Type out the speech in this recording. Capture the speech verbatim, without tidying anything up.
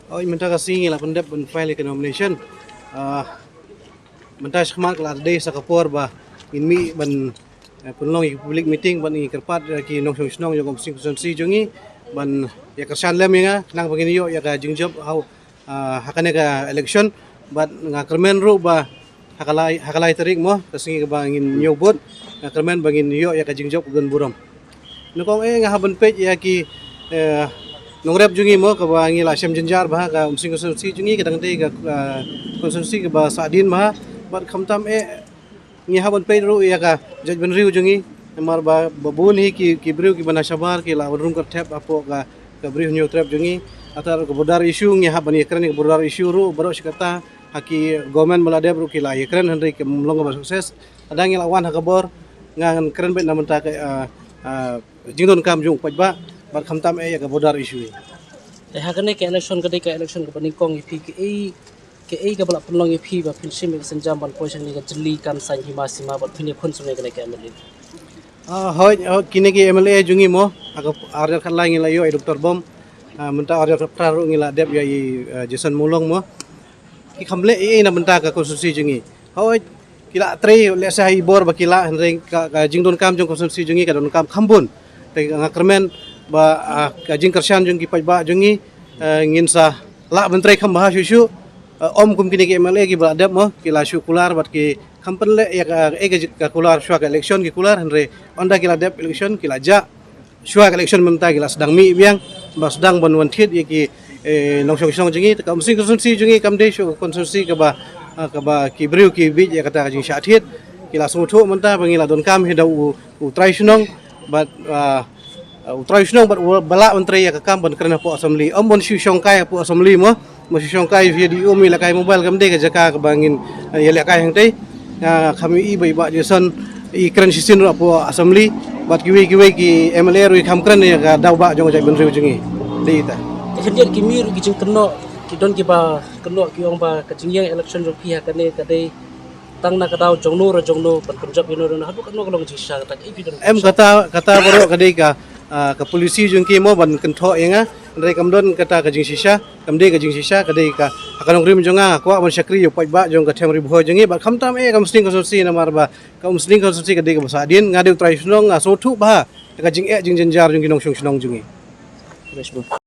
Oh, mynta ka sngi la pyndep ban file ka nomination. Ah, mynta shakhmat ka la dei sa ka por ba ngin mih ban, eh, pynlong ïa ki public meeting ban ngi kyrpad ïa ki nongshong shnong jong ka Umsning constituency jong ngi ban ïa kyrshan lem ïa nga khnang ba ngin ïoh ïa ka jingjop ha, ah, ha kane ka election. Bad nga kyrmen ruh ba ha ka lai, ha ka lai tarik mo, ka sngi kaba ngin ñiew vote, nga kyrmen ba ngin ïoh ïa ka jingjop ka don burom. Nyngkong eh nga hap ban peit ïa ki, eh, nongrep jong ngi mo, kaba ngi la shem jynjar bha ha ka Umsning constituency jong ngi, ka dang dei ka, eh, constituency kaba sahdien bha. Bad khamtam eh ngi hap ban peit ruh ïa ka jaitbynriew jong ngi. Namar ba, ba bun hi ki, ki briew kiba na shabar ki la wan rung kyrthep hapoh ka, ka Bri Hynñiewtrep jong ngi. Ata ruh ka border issue ngi hap ban ïakren ïa ka border issue ruh baroh shi katta. Ha ki government ba la dep ruh ki la ïakren, hynrei kam long kaba success. Lada ngi la wan ha ka bor, nga ngan kren beit na bynta ka, ah, ah, jingdonkam jong u paidbah bad khamtam eh ïa ka border issue. Te ha kane ka election, ka dei ka election kaba nyngkong ïa phi, kaei, kaei kaba la pynlong ïa phi ba phin shim ïa ka sienjam ban poi sha kane ka jylli kam saiñ hima sima bad phin ïakhun shuh ïa kane ka M L A? Ah, hooid, hooid, kine ki M L A jong ngi mo, ha ka ar hajar khatlai ngi la ïoh ïa i Doctor Bom. Ah, mynta ar hajar khatphra ruh ngi la dep ïa i, ah, Jason Mawlong mo. Ki kham leh ei ei na bynta ka constituency jong ngi. Hooid, ki la trei lehse ha i bor ba ki la, hynrei ka, ka jingdonkam jong constituency jong ngi ka donkam kham bun. Te nga kyrmen ba, ah, ka jingkyrshan jong ki paidbah jong ngi, eh, ngin sa lah ban trei kham bha shuh shuh. Eh, ym kum kine ki M L A kiba la dep mo, ki la shu kular bad ki kham pynleh ïa ka, eh, ka, ka kular shuwa ka election ki kular, hynrei ynda ki la dep election ki la jah. Shuwa ka election mynta ki la sdang mih biang, ba sdang ban wan thied ïa ki, eh, nongshong shnong jong ngi. Te ka Umsning constituency jong ngi kam dei shuh ka constituency kaba, ah, kaba ki briew ki bieit ïa kata ka jingshah thied. Ki la sngewthuh mynta ba ngi la donkam hi da u, u trai shnong bad, ah, u trai shnong bad u ba lah ban trei ïa ka kam ban kren hapoh assembly. Ym ban shu shongkai hapoh assembly mo. Mo shu shongkai ïa di um ïa lehkai mobile, kam dei ka jaka kaba ngin, eh, ïa lehkai hangtei. Nga kham ïohi ba i Bah Jason i kren shisien ruh hapoh assembly bad kiwei kiwei ki M L A ruh i kham kren ïa ka daw bah jong ka jaitbynriew jong ngi. Dei ita. Te khyndiat ki mih ruh ki jingkynnoh, ki don kiba kynnoh ki ong ba ka jingïeng election jong phi ha kane ka dei tang na ka daw jong no re jong no, ban pynjop ïa no re no, haduh katno ka long jingshisha kata, kaei phi don? Em, kata, kata baroh ka dei ka, ah, ka policy jong ki mo ban kynthoh ïa nga. Hynrei kam don kata ka jingshisha, kam dei ka jingshisha, ka dei ka, ha ka nongrim jong nga, nga kwah ban shakri ïa u paidbah jong ka Them Ri Bhoi jong ngi bad khamtam eh ka Umsning constituency, namar ba ka Umsning constituency ka dei kaba sahdien. Nga dei u trai shnong, nga sngewthuh bha ïa ka jingeh jingjynjar jong ki nongshong shnong jong ngi.